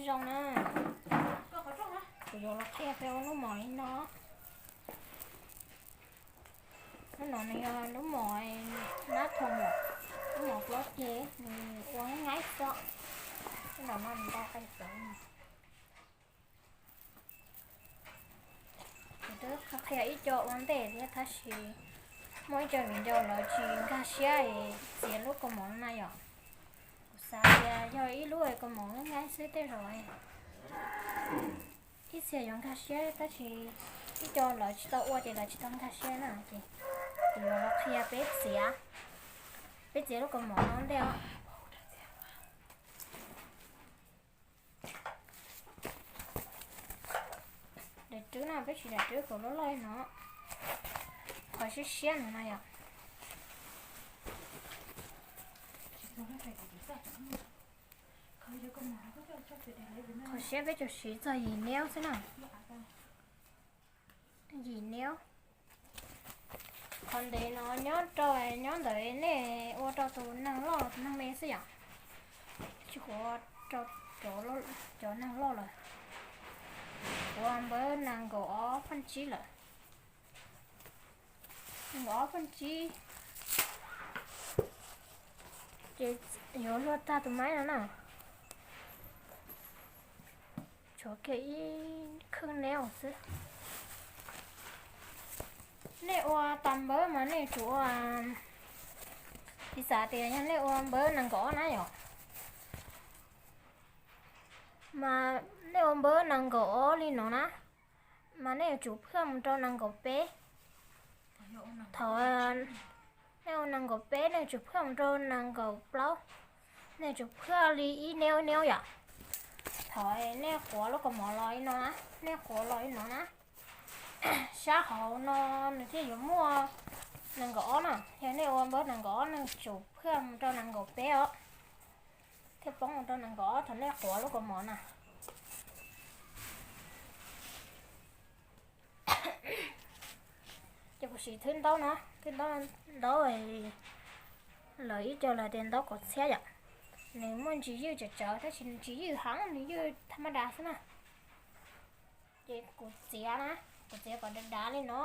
Zoo na, kuv yuav los qhia peb ua lub mom li no. Lub no nws yog lub mom nab thoo yom, lub mom plaub ceg, nws ua nyaib xwb. Lub no nws ntau qai xwb. Kuv twb qhia ib co ua ntej thiab tab sis muaj ib co viv ncaus lawv tsis nkag siab es txiav lub kaus mom no na yom. Kuv xav tias yog ib lub kaus mom nyaib xwb tej zaum ib txhia yuav nkag siab tab sis ib co lawv tsis tau ua ces lawv tsis tau nkag siab na ces kuv yuav los qhia peb txiav, peb txiav lub kaus mom no ntej os. Daim rwb no peb siv daim rwb kom loj loj li no, qhov siab siab no no yom. Qhov siab peb tsuas siv txog yim niab xwb na. Yim niab. Qhov ntev no nyob rau, nyob ntawd nej ua rau tus neeg loj tus neeg me xwb yom. Tsis, kuv ua rau cov neeg loj lawm. Kuv ua npawb nees nkaum ob pheej tsib lawm. Nees nkaum ob pheej tsib. Ces yuav luag tag tus maib no na. Tshuav kiag ib khwj niab xwb. Nej ua tas npawb mas nej yuav tsum ua, piv xam tias yog nej ua npawb nees nkaum ob na yom, mas nej ua npawb nees nkaum ob li no na, mas nej yuav tsum phaj mus rau nees nkaum peb. Thaum nej ua nees nkaum peb nej yuav tsum phaj mus rau nees nkaum plaub, nej yuav tsum phaj li ib niab ib niab yom. Thaum nej quav lub kaus mom los li no na, nej quav los li no na, sab hauv no nws thiaj yuav muaj nees nkaum ob na. Yog nej ua npawb nees nkaum ob nej yuav tsum phaj mus rau nees nkaum peb os, thiaj poob mus rau nees nkaum ob thaum nej quav lub kaus mom na. Ces kuv siv thwb ntaub no, thwb ntaub, ntaub lawv ib co lawv tias ntaub kaum txhiab yom. Nws muaj ntsis ywj tsawv tsawv tab sis nws tsis ywj heev, nws ywj thaj mab das xwb na. Ces kuv txiav na, kuv txiav kom dav dav li no.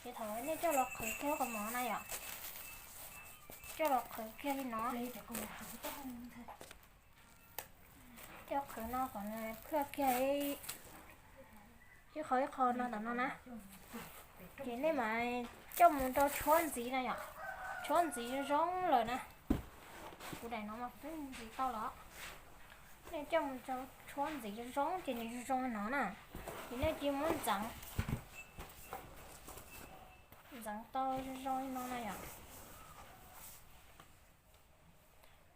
Ces thaum nej coj los qhwv kiag lub kaus mom na yom, coj los qhwv kiag li no. Coj qhwv no kom nws phaj kiag ib qho ib qho no tom no na. Ces nej mas coj mus rau tshuab ntxiv na yom, tshuab ntxiv zoo zoo lawm na. Kuv daim no mas twb ntxiv tau lawm. Nej coj mus rau tshuab ntxiv zoo zoo ces nws zoo zoo li no na. Ces nej cia muab ntxeev, ntxeev tau zoo zoo li no na yom.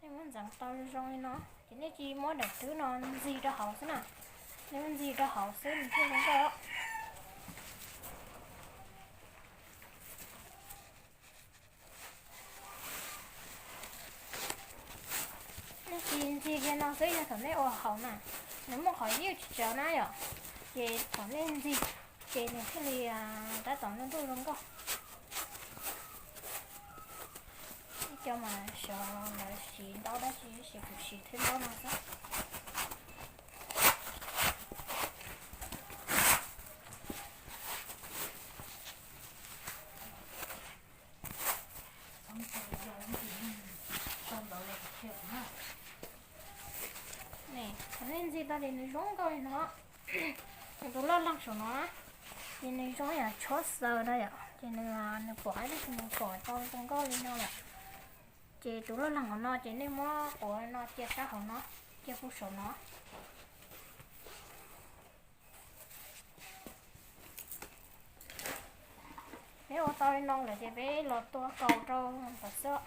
Nej muab ntxeev tau zoo zoo li no ces nej cia muab daim rwb no ntxig rau hauv xwb na. Nej muab ntxig rau hauv xwb nws thiaj zoo nkauj. Nej cia ntxig kiag no xwb yog thaum nej ua hauv na, nws muaj qhov ywj tsis tsawv na yom, ces thaum nej ntxig ces nws thiaj li tab tom ntuj ntuj zoo nkauj. Ib co mas xyov lawv siv ntaub dab tsi, tab sis kuv siv thwb ntaub no xwb. Thaum nej ntxig tau ces nws zoo nkauj li no, nws tus loj leeg saum no na, ces nws zoo yam tshuab xaws na yom, ces nws, nws pom ib lub nws pom tau zoo nkauj li no lawm. Ces tus loj leeg hauv no ces nej muab quav no cia sab hauv no, cia pub saum no. Peb ua tau li no lawm ces peb los tua kaus rau tom xwb.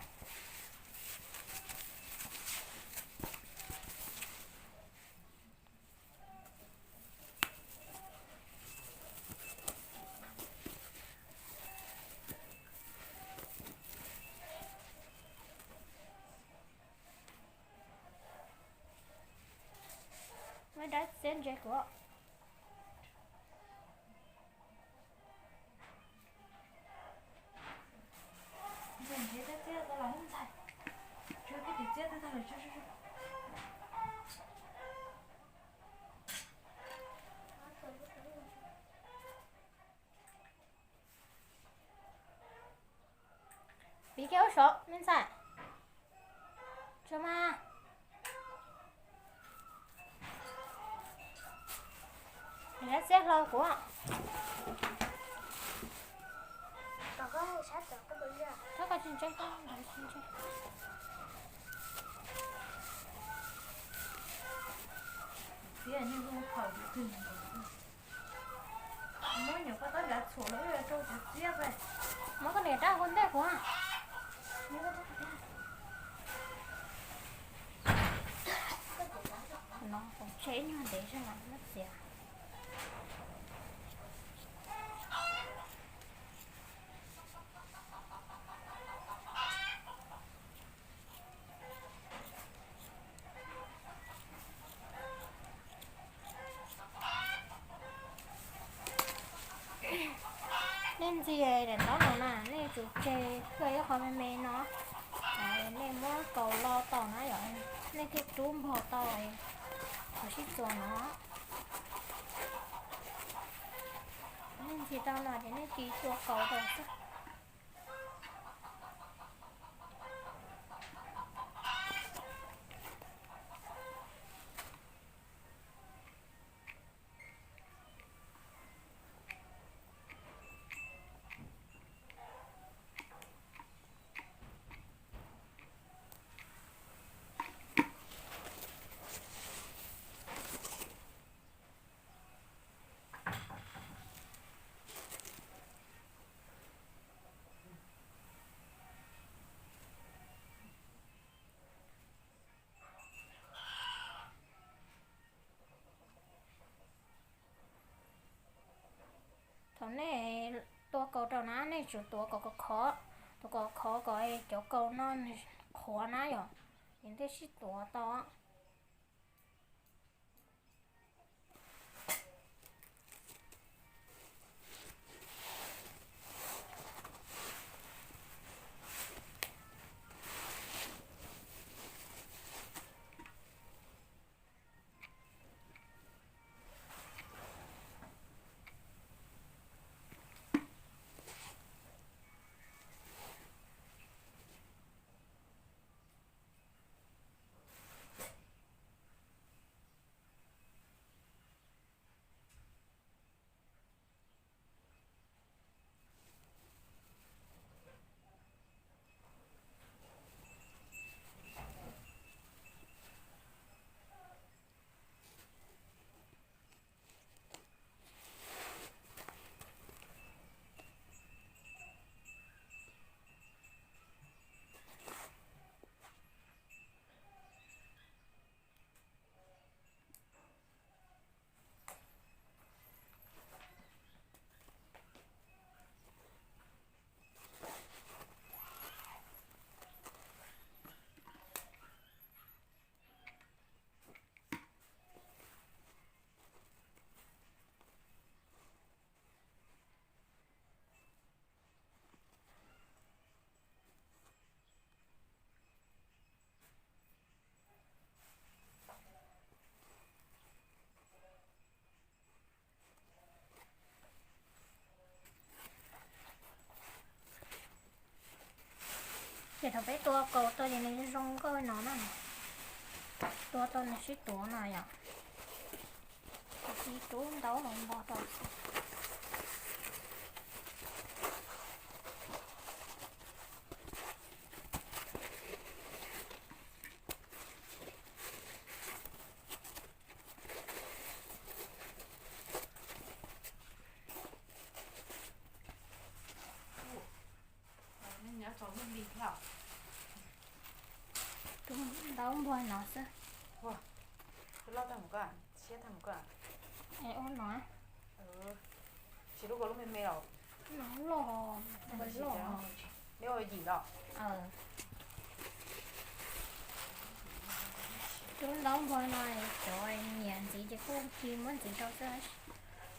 Muab dab txiab ntse kuv. Ntse ntse dab txiab tau los ntxhais. Tsuav koj tus txiab twb tag lawm. Los kuv, txhob koj tsis ntse, koj tsis ntse. Txiab nej hu phaum tus twg, muab nyuam koj tab lav txhuam los rau kuv txiab pes. Muab koj niam rab hauv ntej kuv. No kuv tseb nyuag ntev zog los muab txiav. Nej ntxias daim ntaub no na, nej tsum tseg koj ib qho me me no, nej muab kaus lo tau na yom, nej thiaj rub npog tau qhov sib txuas no. Nej ntxias tau no ces nej cia li tua kaus rau xwb. Thaum nej tua kaus rau na, nej tsum tuav kom khov khov, tuav kom khov kom cov kaus no qhuav na yom, ces thiaj sib tuav tau. Ces thaum peb tua kaus tau ces nws zoo nkauj no na. Tua tau nws sib tuav no yom. Cia li rub ntaub los npog rau xwb. Rub ntaub npog no xwb. Ua, ua no. No loj, loj. Rub ntaub npog no, cov nyiam ntxiv ces kuj cia li muab ntxiv rau xwb,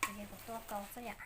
ces kuv tua kaus xwb yom.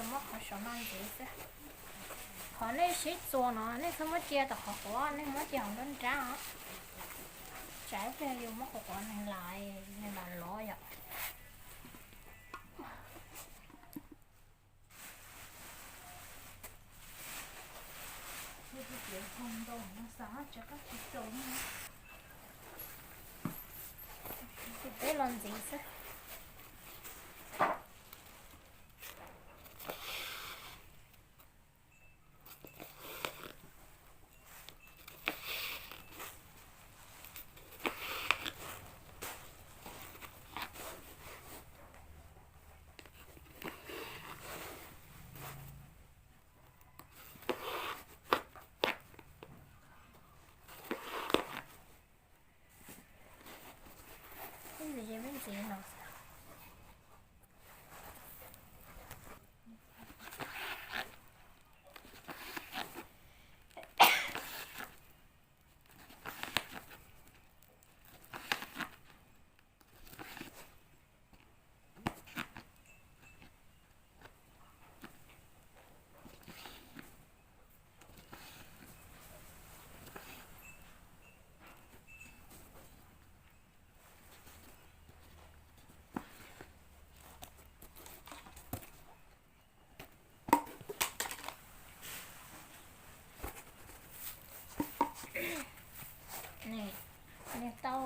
Muab qhov saum no ntxiv xwb. Qhov nej sib txuas no nej txhob muab cia tom qhov quav, nej muab cia hauv nruab nrab os. Tsam ib pliag yus muab qhov quav neeg lais, nws lam lov yom. Peb los ntxiv xwb. Ib ntxiv ces peb ntxiv no. Nws tau,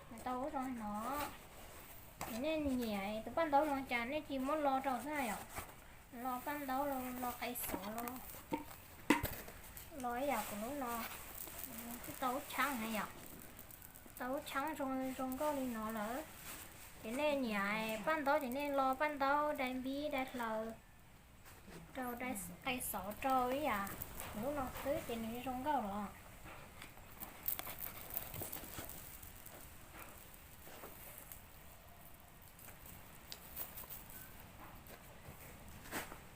nws tau ua zoo no. Ces nej nyiam tus paj ntaub zoo cas nej cia muab lo rau xwb yom. Lo paj ntaub los lo qe xov los, lo ib yam kuv lub no, twb tau ub tshaab na yom. Tau ub tshaab zoo zoo nkauj li no lawm. Ces nej nyiam paj ntaub ces nej lo paj ntaub dai npib dai hlaws rau, dai qe xov rau ib yam kuv lub no xwb ces nws zoo nkauj los.